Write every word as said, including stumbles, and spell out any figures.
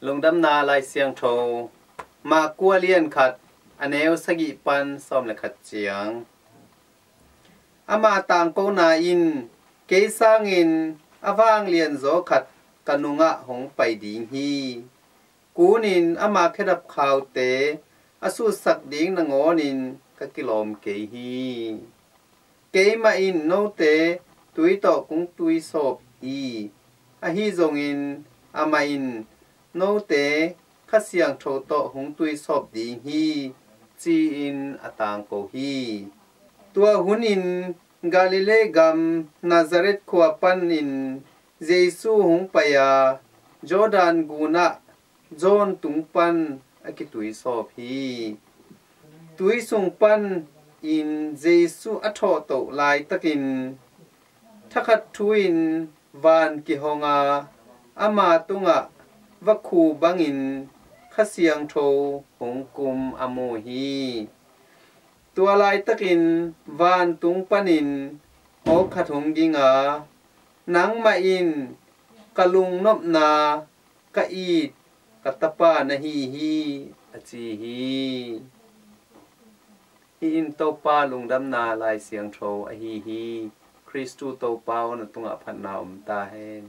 Lungdamna Lai Siangtho, Mark a lian khat, a neu sagih pan sawm le khat ciang. Ama tangkona in, "Kei sangin a vanglian zaw khat ka nungah hong pai ding hi. Kunin ama khedap khaute a sutsak ding nangawnin ka kilawm kei hi. Keimah in note tui tawh kong tuisawp hi. Ahi zongin amah in note Kha Siangtho tawh hong tuisawp ding hi," ci-in a tangko hi. Tua hunin Galilee gam Nazareth khua panin Jesu hong pai a, Jordan gunah John tung pan a kituisawp hi. Tui sung panin Jesu a thawhtoh laitakin thakhat thu-in van kihong a, ama tungah vakhu bangin Kha Siangtho hong kum a mu hi. Tua laitakin vantung panin aw khat hong ging a, "Nangmah in ka lungnopna, ka it, ka tapa na hi hi," a ci hi. Hih in Topa Lungdamna Lai Siangtho ahi hi. Khristu Topa aw, na tungah phatna om ta hen.